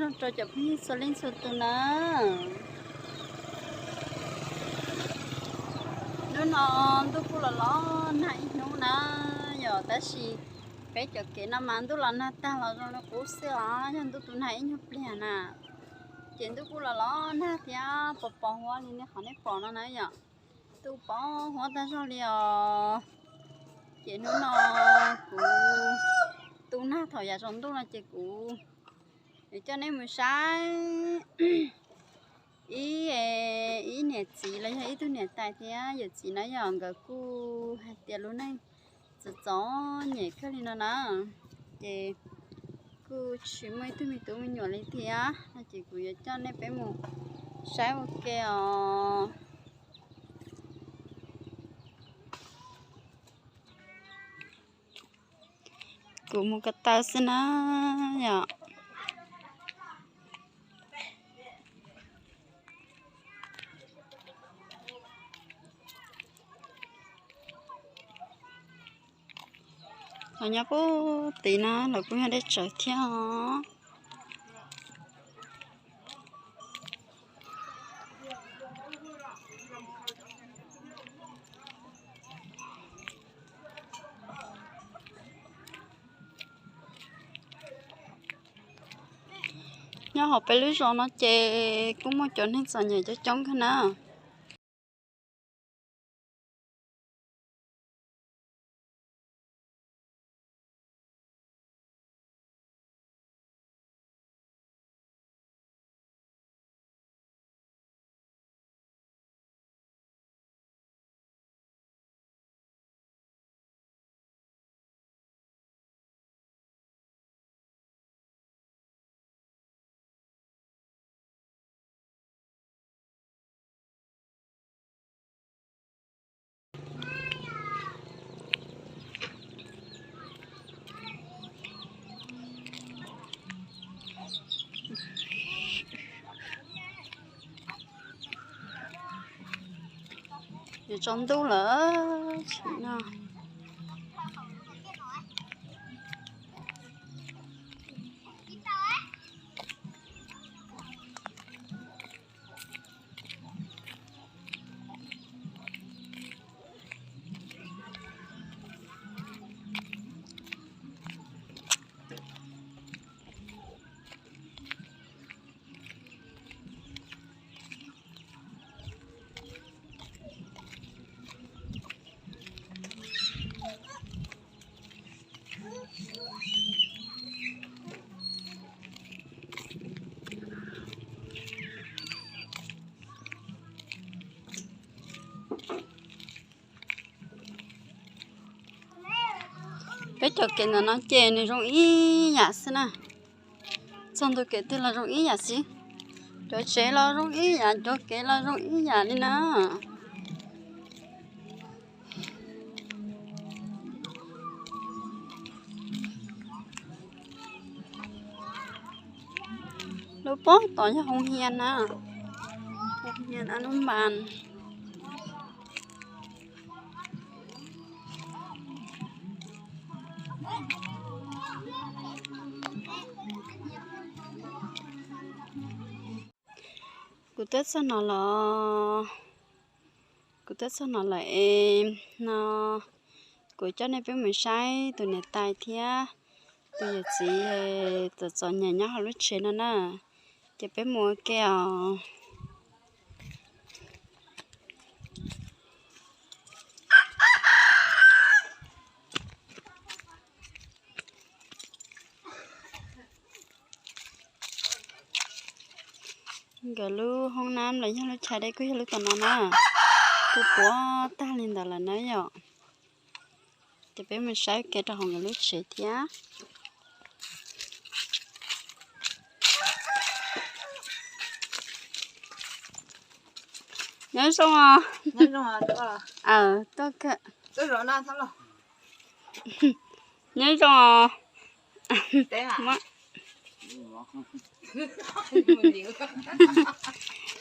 Rau cov phooj ywg txhua leej txhua tus na, hnub no ntuj kuj los los nag ib hnub na yom, tab sis peb cov kev no mas ntuj los nag tag los zoo li qub xwb os, yog ntuj tus nag ib nyuag pliag na ces ntuj kuj los los nag thiab pos pos huab li nej qhov nej pom no na yom. Ntuj pos huab tag zog li os. Ces hnub no kuv tu nag thaum yav tsaus ntuj no ces kuv yuav coj nej mus saib ib, ib niam txiv los yog ib tug niam tais thiab yawm txiv na yom, nkawd kuj hais tias lub neej txom txom nyem kawg li no na, ces kuj tsis muaj ib tug me tub me nyuam li thiab no ces kuv yuav coj nej peb mus saib ua ke os. Kuv mus ko taw xwb na yom. Los nyob puag tid na los kuj yog deb tsawv thiab os. Nyob hauv peb lub zos no ces kuj muaj cov neeg txom nyem coob coob kawg na. Yuav tsaus ntuj lawm tsis no. Peb cov kev ntawm no ces nws zoo ib yam xwb na. Txog ntu kev twg los zoo ib yam xwb. Cov tsev los zoo ib yam, cov kev los zoo ib yam li na. Lub pob tod yog hoo hias na, hoo hias a lub npas. Kuv tuaj txog no los, kuv tuaj txog no lawm es no kuv coj nej peb mus saib tus niam tais thiab tus yawm txiv txom txom nyem nyob hauv lub tsev no na. Ces peb mus ua ke os. Nkawd lub hoob nab los yog lub chaw dej kuj yog lub tom no na, kuj puas tag li ntawd lawm na yom. Ces peb mus saib kev rau hauv nkawd lub tsev thiab. Nyob zoo os. Tuaj kawg. Nyob zoo os.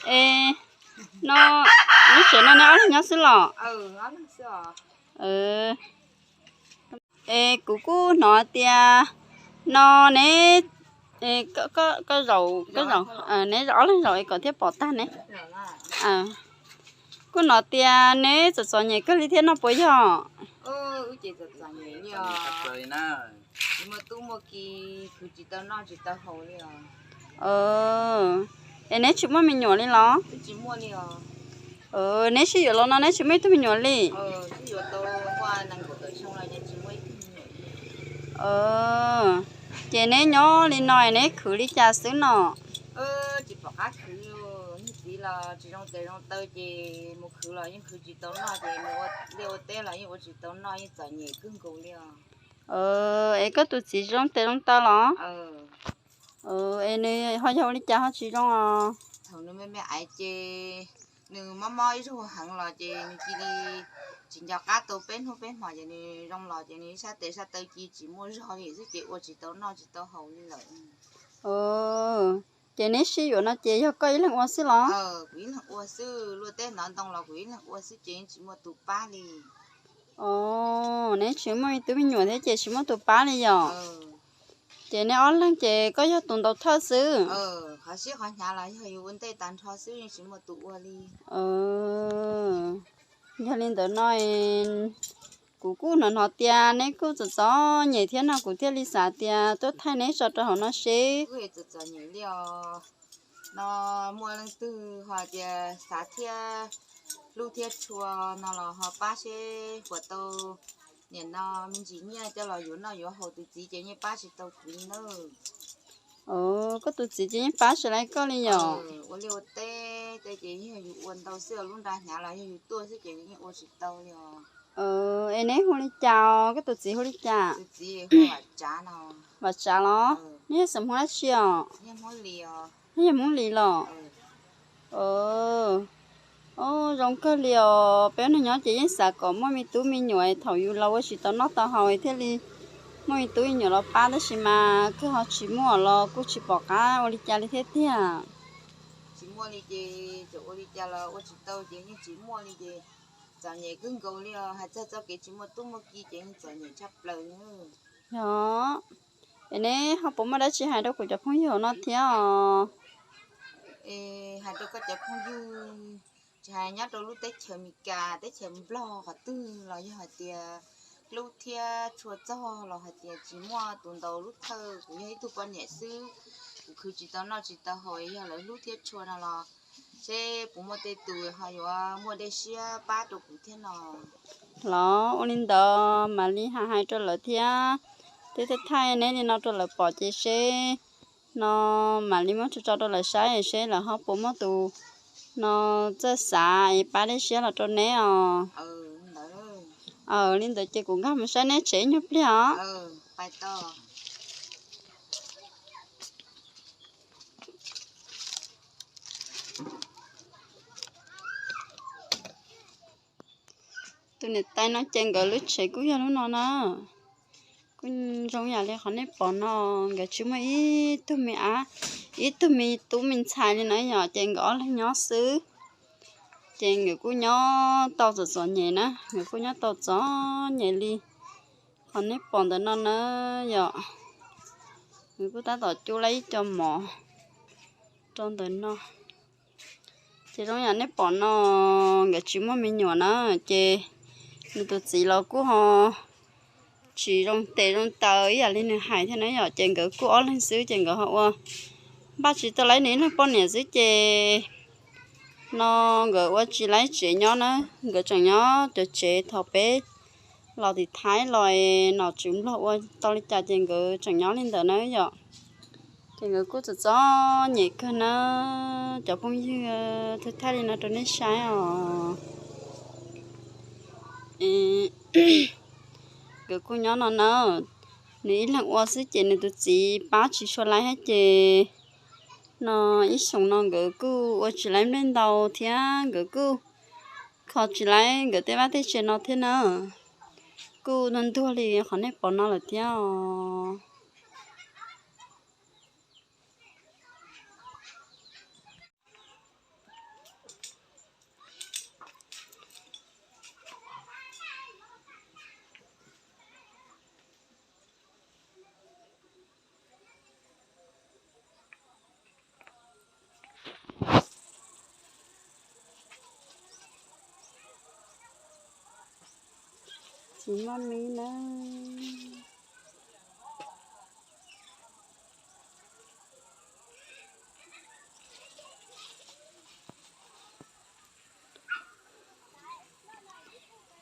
Es no, lub tsev no neb ob leeg nyob xwb los? Es kuv kuj hnov tias no neb Koj zaum, neb ob leeg zaum es kom thiaj pom tag ne. Kuv hnov tias neb txom txom nyem kawg li thiab no puas yog? Es neb tsis muaj me nyuam li los? Neb sib yuav los no neb tsis muaj ib tug me nyuam li? Ces neb nyob li no neb khwv li cas xwb no? Es koj tus txiv zoo tes zoo taw los? Es nws ho yog ua li cas ho tsis zoo os? Nws mob mob ib zaug heev los ces nws cia li tsis nco qab tau peb hnub peb hmo ces nws zoo los ces nws sab tes sab taw cia tsis muaj zog li xwb ces ua tsis tau noj tsis tau haus li lawm. Ces neb sib yuav no ces yog koj ib leeg ua xwb los? Kuv ib leeg ua xwb, luaj teb hnov ntoo los kuv ib leeg ua xwb ces yeej tsis muaj tus pab li. Neb tsis muaj me tub me nyuam thiab ces tsis muaj tus pab li yom? Ces neb ob leeg ces koj yog tus ntaus thawj xwb? Qhov siab qhov hnyav los yog yus ua ntej tag nrho xwb yeej tsis muaj tus ua li. Yog li ntawd no kuv kuj hnov hnov tias neb kuj txom txom nyem thiab no kuv thiaj li xav tias tuaj thaij neb tso rau hauv no seb. Txom txom nyem li os. No muaj leej twg ho tias xav thiab hlub thiab tshua no los ho pab seb puas tau niam no me ntsis nyiaj coj los yuav noj yuav haus, tus txiv ces yeej pab tsis tau kuv li nawb. Koj tus txiv ces yeej pab tsis laib koj li yom? Ua liaj ua teb ces yog yus ua ntau xwb, lub nra hnyav los yog yus tuaj xwb ces yeej ua tsis tau li os. Es neb hu li cas os? Koj tus txiv hu li cas? Vam Tsav los? Neb yog xeem Hmoob dab tsi os? Neb yog Hmoob Lis los? Zoo kawg li os, peb neeg nyob ces yeej xav kom muaj me tub me nyuam, thaum yus los ua tsis tau noj tau haus thiaj li muaj me tub me nyuam los pab, tab sis mas kawg ho tsis muaj los kuj tsis pom qab ua li cas li thiab tiag. Tsis muaj li ces txawm ua li cas los ua tsis tau ces yeej tsis muaj li ces txom nyem kawg nkaus li os, hais txog txoj kev tsis muaj tub muaj ki ces yeej txom nyem tshaj plaws li. Yog, es neb ho puas muaj dab tsi hais rau kuv cov phooj ywg no thiab os? Hais rau koj cov phooj ywg, tsis hais nyob rau lub teb chaws Amelikas, teb chaws Nplog qhov twg los yog hais tias hlub thiab tshua txog los hais tias tsis muaj tus ntaus lub thawj, kuv yog ib tug poj niam xwb, kuv khwv tsis tau noj tsis tau haus, yog lawv hlub thiab tshua no los seb puas muaj tej tus ho yuav muaj dej siab pab rau kuv thiab no. Los ua li ntawd mam li hais hais rau lawv thiab, twb thaij thaij neb li no rau lawv pom ces seb no mam li muab tso tso rau lawv saib seb lawv ho puas muaj tus no txawj xav es pab dej siab los rau neb os. Li ntawd ces kuv nkag mus saib neb tsev ib nyuag pliag os. Tus niam tais no ces nkawd lub tsev kuj yog lub no na. Kuj zoo yam li qhov nej pom no, nkawd tsis muaj ib tug me ab, ib tug me tub me ntxhais li na yom, ces nkawd ob leeg nyob xwb. Ces nkawd kuj nyob tau txom txom nyem na, nkawd kuj nyob tau txom nyem li qhov nej pom ntawm no na yom. Nkawd kuj tab tom cub lawv ib co mov rau ntawm no. Ces zoo yam nej pom no, nkawd tsis muaj me nyuam na, ces nws tus txiv los kuj ho tsis zoo tes zoo taw ib yam li nws hais thiab na yom, ces nkawd kuj ob leeg xwb ces nkawd ho ua npaj tsis tau laib nws ib leeg poj niam xwb ces no nkawd ua tsis laib tsev nyob na, nkawd tseem nyob cov tsev thaum peb los tim Thaib los nom tswv Nplog ua tau li cas ces nkawd tseem nyob li ntawd na yom. Ces nkawd kuj txom txom nyem kawg na, cov phooj ywg, twb thaij li no rau nej saib os. Nkawd kuj nyob no na, nws ib leeg ua xwb ces nws tus txiv pab tsis tshua laib thiab ces no ib xyoos no nkawd kuj ua tsis laib nplej ntau thiab nkawd kuj kho tsis laib nkawd tej vaj tej tsev no thiab na. Kuj ntuag ntuag li qhov nej pom no lawm thiab os. Maj mi na.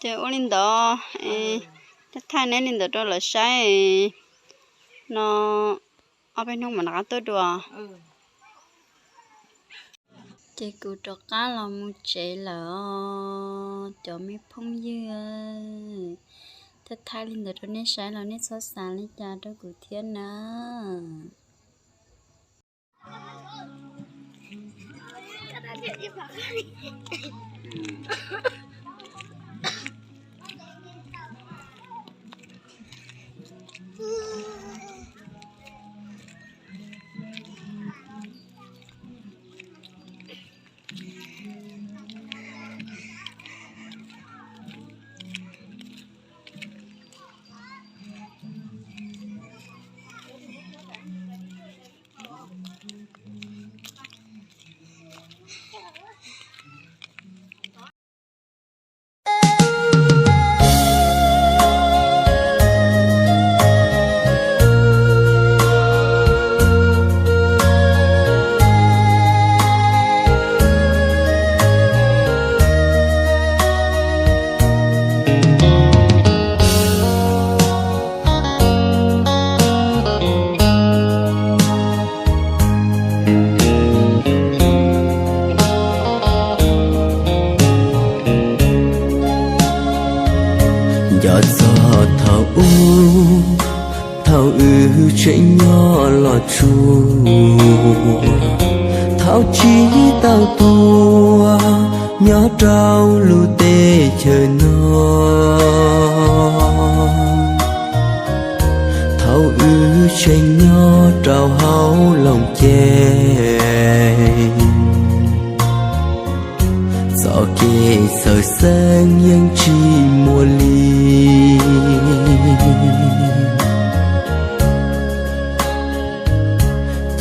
Ces ua li ntawd, thaij thaij neb li ntawd rau lawv saib no, ob peb hnub mam rov qab tuaj dua. Ces kuv rov qab los mus tsev lawm os cov me phooj ywg. Thaij thaij li ntawd rau nej saib los nej txhob xav li cas rau kuv thiab na. Nco txog thaum ub, thaum wb tseem nyob los tsuag, thaum tsis tau tuaj nyob rau lub teb chaws no. Thaum wb tseem nyob rau hauv Looj Ceeb, txoj kev xav xeeb yeej tsis muaj li.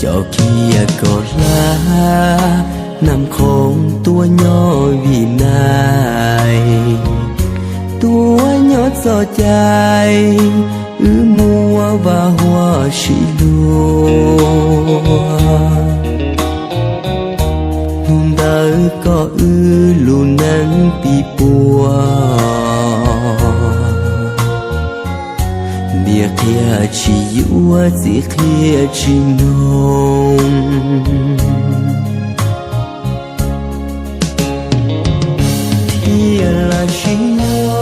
Cov kiag kom hlab, Nam Khoom tuaj nyob Vib Nais, tuaj nyob txoj cai, wb muaj vaj huam sib luag. Hnub ntawd kom wb lub neej pib puas, niam qhia tsis yuav txiv qhia tsis mloog, thiaj lam sib yuav.